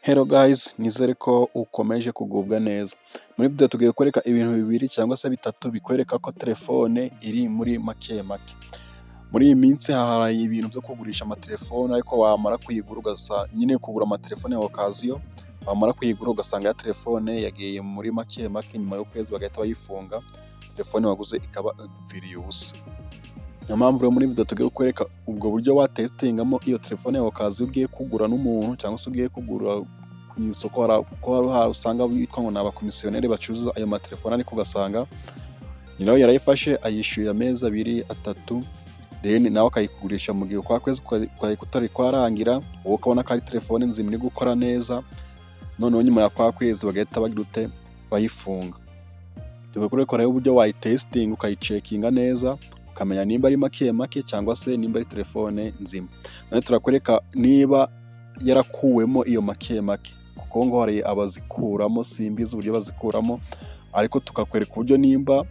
Hello guys, nizere ko ukomeje kugubwa neza. Muri video tugiye kwereka ibintu bibiri cyangwa se bitatu bikwereka ko telefone iri muri make make. Muri iyi minsi hari ibintu byo kugurisha amatelefone, ariko wamara kuyigura ugasa nyine kugura amatelefone ya occasion, wamara kuyigura ugasanga ya telefone yagiye muri make make, nyuma y'ukwezi bagahita bayifunga, telefone waguze ikaba igupfiriye ubusa. Niyo mpamvu rero muri video tugiye kukwereka ubwo buryo watestingamo iyo telefone ya occasion ugiye kugura n'umuntu cyangwa se ugiye kugura ku isoko, kuko hari usanga bitwa ngo ni abakomisiyoneri bacuruza ayo matelefone, ariko ugasanga nyirayo yarayifashe ayishyuye amezi 2, 3, then nawe akayikugurisha mu gihe kwa kwezi kwari kutari kwarangira, wowe ukabona ko ari telefone nzima iri gukora neza, noneho nyuma ya kwa kwezi bagahita bagira ute? Bayifunga. Tugiye kukwereka rero uburyo wayitestinga, ukayicheckinga neza, ukamenya nimba ari make make cyangwa se nimba ari telefone nzima. Noneho turakwereka niba yarakuwemo iyo make make, kuko ngo hari abazikuramo, simbizi uburyo bazikuramo, ariko tukakwereka uburyo nimba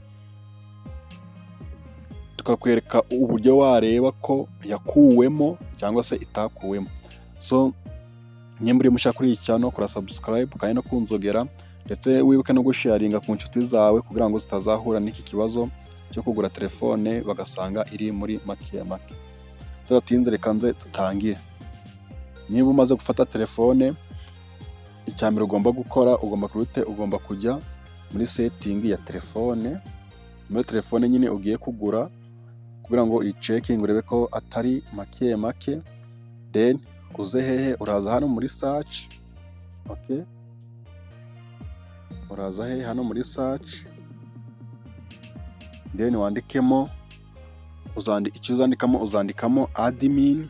tukakwereka uburyo wareba ko yakuwemo cyangwa se itakuwemo. So nimba uri mushya kuri iyi channel, kora subscribe kandi no kunzogera, ndetse wibuke no gusharinga ku nshuti zawe kugira ngo zitazahura n'iki kibazo cyo kugura telefone bagasanga iri muri make make. Tudatinze, reka nze dutangire. Niba umaze gufata telefone, icya mbere ugomba gukora, ugomba kurute ugomba kujya muri setting ya telefone, muri telefone nyine ugiye kugura, kugira ngo uyicheckinge urebe ko atari make make. Then uze hehe? Uraza hano muri search, okay? Uraza hehe? Hano muri search, then wandikemo, icyo uzandikamo, uzandikamo admin,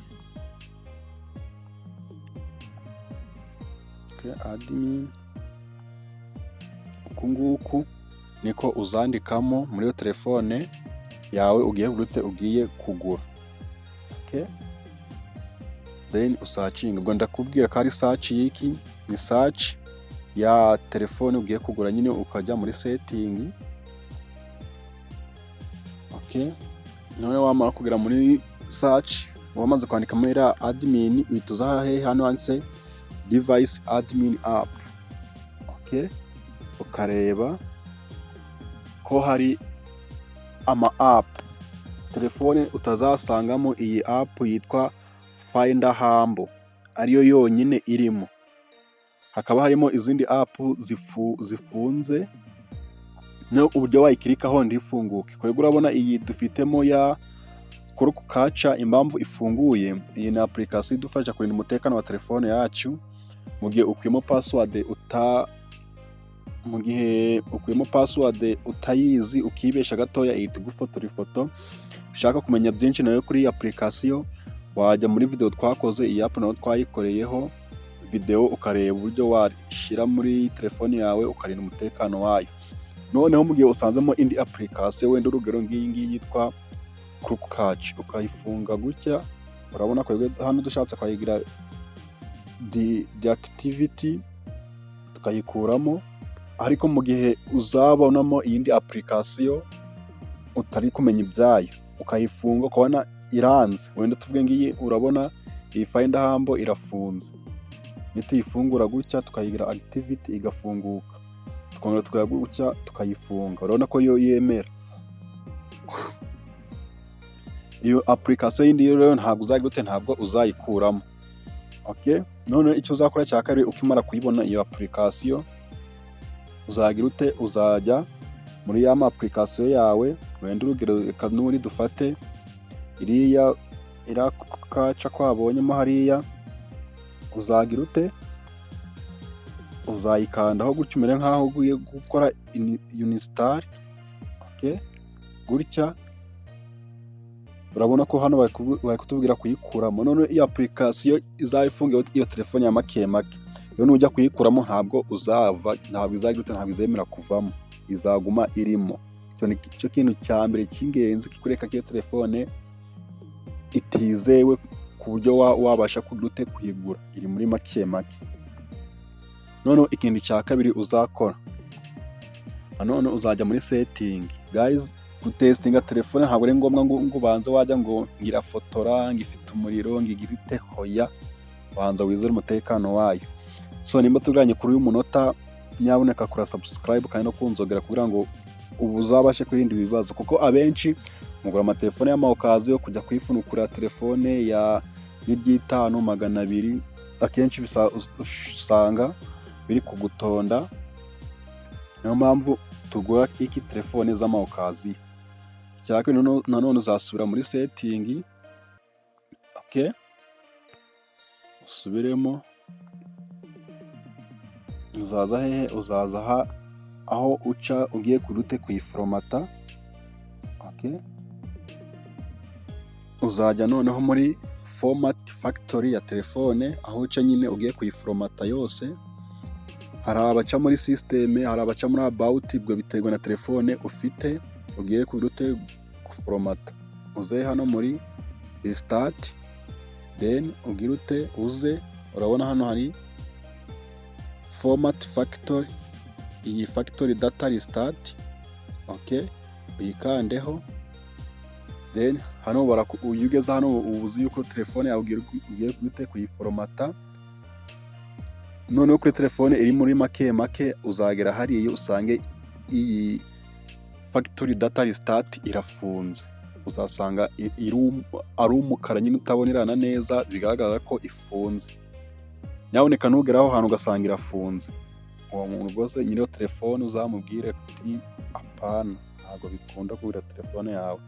admin, uku nguku niko uzandikamo muri iyo telefone yawe ugiye gute ugiye kugura. Then usearchinge. Ubwo ndakubwira ko ari search y'iki? Ni search ya telefone ugiye kugura nyine, ukajya muri setting. None wamara kugera muri search, wamaze kwandikamo iriya admin, uhita uza hehe? Hano handitse device admin app. Ukareba ko hari ama app telefone utazasangamo iyi app yitwa Find Humble ariyo yonyine irimo, hakaba harimo izindi app zifunze, uburyo wayiclickaho ntifunguke. Twebwe urabona iyi dufitemo ya CrookCatcher, impamvu ifunguye, iyi ni application idufasha kurinda umutekano wa telefone yacu mu gihe ukuyemo password uta mu gihe ukuyemo password utayizi, ukibesha gatoya, ihita igufotora ifoto. Ushaka kumenya byinshi nawe kuri iyi application, wajya muri video twakoze, iyi app nayo twayikoreyeho video, ukareba uburyo washyira muri telefone yawe ukarinda umutekano wayo. Noneho mu gihe usanzemo indi application, wenda urugero ngiyi ngiyi yitwa CrookCatcher, ukayifunga gutya, urabona ko hano dushatse twayigira deactivate tukayikuramo, ariko mu gihe uzabonamo iyindi application utari kumenya ibyayo, ukayifunga ukabona iranze, wenda tuvuge ngiyi, urabona iyi Find Humble irafunze, nituyifungura gutya tukayigira activate igafunguka, tukongera tukagira gutya tukayifunga, urabona ko yo yemera. Iyo application yindi rero ntabwo uzagira ute? Ntabwo uzayikuramo. None icyo uzakora cya kabiri, ukimara kuyibona iyo application, uzagira ute? Uzajya muri ya ma application yawe, wenda urugero reka n'ubundi dufate iriya kaca twabonyemo hariya, uzagira ute? Uzayikandaho gutya umere nk'aho ugiye gukora uninstall, gutya. Urabona ko hano bari kutubwira kuyikuramo. None iyo application izaba ifunguye iyo telefone ya make make, yo nujya kuyikuramo ntabwo uzava, ntabwo izagira ute? Ntabwo izemera kuvamo, izaguma irimo. Icyo ni cyo kintu cya mbere cy'ingenzi kikwereka ko iyo telefone itizewe ku buryo wabasha kugira ute? Kuyigura, iri muri make make. Noneho ikindi cya kabiri uzakora, nanone uzajya muri setting. Guys, gutestinga telefone ntabwo ari ngombwa ngo ubanze wajya ngo irafotora, ngo ifite umuriro, ngo igira ite, hoya, banza wizere umutekano wayo. So nimba tuganye kuri uyu munota, nyabuneka kora subscribe kandi no kunzogera kugira ngo ubu uzabashe kwirinda ibibazo, kuko abenshi mugura amatelefone y'ama occasion, kujya kwifunukura telefone ya n'iry'itanu 200, akenshi usanga biri kugutonda. Niyo mpamvu tugura iki telefone z'ama occasion. Icya kabiri nanone, uzasubira muri setting, okay, usubiremo. Uzaza hehe? Uzaza aho uca ugiye kurute kuyiforomata, okay. Uzajya noneho muri format factory ya telefone, aho uca nyine ugiye kuyiforomata yose. Hari abaca muri system, hari abaca muri about, ubwo biterwa na telefone ufite ugiye kurute guforomata. Uze hano muri restart, then ugire ute? Uze, urabona hano hari format factory, iyi factory data restart, okay, uyikandeho. Then hano iyo ugeze hano uba uzi yuko telefone yawe ugiye gute kuyiforomata. Noneho kuri telefone iri muri make make, uzagera hariya usange iyi factory data restart irafunze. Uzasanga ari umukara nyine utabonerana neza, bigaragaza ko ifunze. Nyabuneka nugera aho hantu ugasanga irafunze, uwo muntu rwose nyiri iyo telefone uzamubwire uti: "Apana, ntabwo bikunda kugura telefone yawe",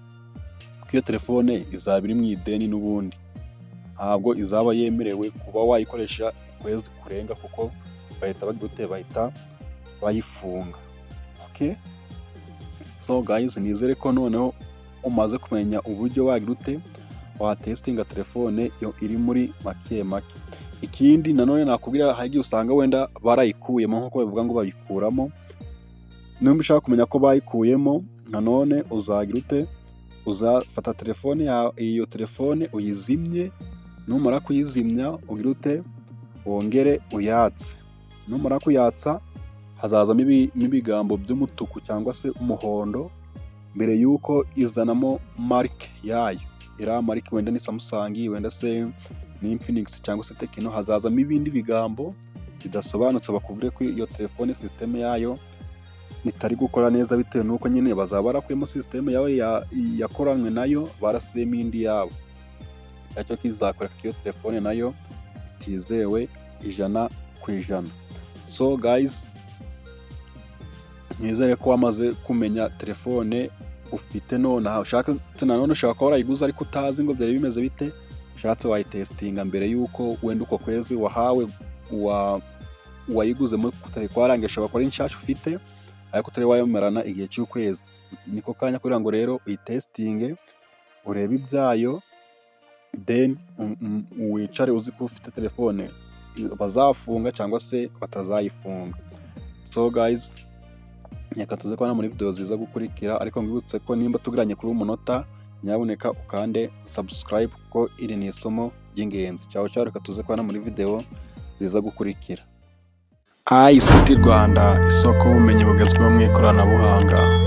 kuko iyo telefone izaba iri mu ideni n'ubundi, ntabwo izaba yemerewe kuba wayikoresha ukwezi kurenga, kuko bahita gute? Bahita bayifunga. Okay, so guys, nizere ko noneho umaze kumenya uburyo wagira ute watesitinga telefone iri muri make make. Ikindi nanone nakubwira, hari igihe usanga wenda barayikuyemo nk'uko babivuga ngo bayikuramo. Nimba ushaka kumenya ko bayikuyemo, nanone uzagira ute? Uzafata telefone yawe, iyo telefone uyizimye. Numara kuyizimya ugire ute? Wongere uyatse. Numara kuyatsa hazazamo ibigambo by'umutuku cyangwa se umuhondo, mbere y'uko izanamo marike yayo. Iriya marike wenda ni Samsung, wenda se ni Infinix cyangwa se Tecno, hazazamo ibindi bigambo bidasobanutse, bakubwire ko iyo telefone system yayo itari gukora neza, bitewe n'uko nyine bazaba barakuyemo system yawe yakoranywe nayo, barasizemo indi yabo. Nacyo kizakwereka ko iyo telefone nayo itizewe 100%. So guys, nizere ko wamaze kumenya telefone ufite nonaha. Ushatse nanone ushobora kuba warayiguze ariko utazi ngo byari bimeze bite. Ushatse wayitesitinga mbere y'uko wenda uko kwezi wahawe wayiguzemo kutari kwarangira. Ishobora kuba ari nshyashya ufite ariko utari wayimarana igihe cy'ukwezi. Niko kanya kugira ngo rero uyitesitinge, urebe ibyayo, then wicare uzi ko ufite telefone bazafunga cyangwa se batazayifunga. So guys, reka tuze kubona muri video ziza gukurikira, ariko nkwibutse ko nimba tugiranye kuri uyu munota, nyabuneka ukande subscribe, kuko iri ni isomo ry'ingenzi. Ciao ciao, reka tuze kubona muri video ziza gukurikira. ICT Rwanda, isoko y'ubumenyi bugezweho mu ikoranabuhanga.